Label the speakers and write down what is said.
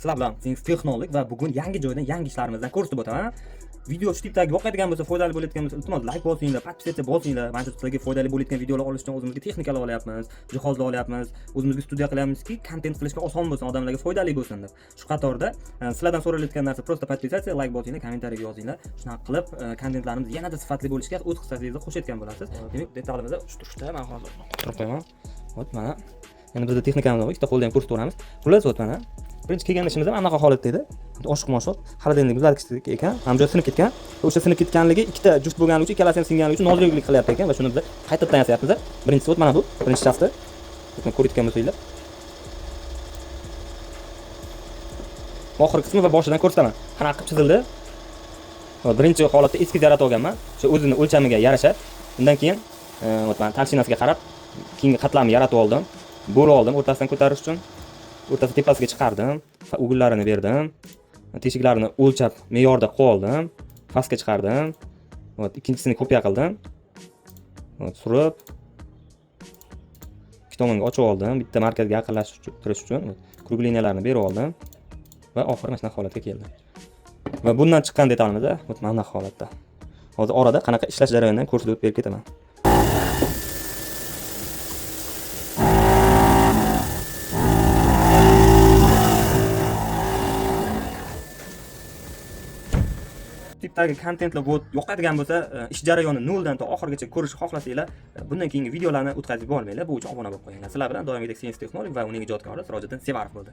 Speaker 1: Sizlar bilan Sinx Texnolog va bugun yangi joydan yangi ishlarimizdan ko'rsatib o'taman. Video shu tipdagi yoqadigan bo'lsa, foydali bo'layotgan bo'lsa, iltimos like bosinglar, подписаться bosinglar. Mana shu sizlarga foydali bo'layotgan videolar olish uchun o'zimizga texnikalar olyapmiz, jihozlar olyapmiz, o'zimizga studiya qilyapmizki, kontent qilishga oson bo'lsin, odamlarga foydali bo'lsin deb. Shu qatorda sizlardan so'ralayotgan narsa просто подписаться, like bosinglar, kommentariyaga yozinglar. Shunaqa qilib kontentlarimiz yanada sifatli bo'lishiga o'z hissangizni qo'shayotgan bo'lasiz. Demak, detalimiz shu turishda, men hozir turib qo'yaman. Вот mana. Endi bizda texnikamiz bor, ikkita qo'lda ham ko'rsataveramiz. Xullas, вот mana. Birinchi kelgan ishimiz ham anaqa holatda edi. Oshiq-moshiq, холодильник muzlatgich ekan, ham joy sinib ketgan. O'sha sinib ketganligi ikkita juft bo'lganligi uchun, ikkalasi ham singanligi uchun nozirlik qilyapti ekan va shuni biz qaytadan yasayapmiz. Birinchisi вот mana bu, birinchi shafti. Buni ko'rayotgan bo'lsanglar. Oxirgi qismi va boshidan ko'rsataman. Qanaqa qilib chizildi. Va birinchi holatda eskiz yaratib olganman. O'sha o'zini o'lchamiga yarasha. Undan keyin вот mana толщина siga qarab keyingi qatlamni yaratib oldim. Bo'lib oldim o'rtasidan ko'tarish uchun. O'rtasi tepasiga chiqardim, угол larini berdim. Teshiklarini o'lchab me'yorda qilib oldim. Pastga chiqardim. Вот ikkinchisini kopiya qildim. Вот surib ikki tomonga ochib oldim. Bitta markazga yaqinlashtirish uchun кругления larni berib oldim va oxiri mana shunaqa holatga keldi. Va bundan chiqqan detalimiz вот mana bunaqa holatda. Hozir orada qanaqa ishlash jarayonidan ko'rsatib berib ketaman. Tipdagi kontentlar вот yoqadigan bo'lsa, ish jarayoni noldan to oxirigacha ko'rishni xohlasanglar, bundan keyingi videolarni o'tkazib yubormanglar. Bu uchun obuna bo'lib qo'yinglar. Sizlar bilan doimgidek Sinx Texnolog va uning ijodkori Sirojiddin Sevarov bo'ldi.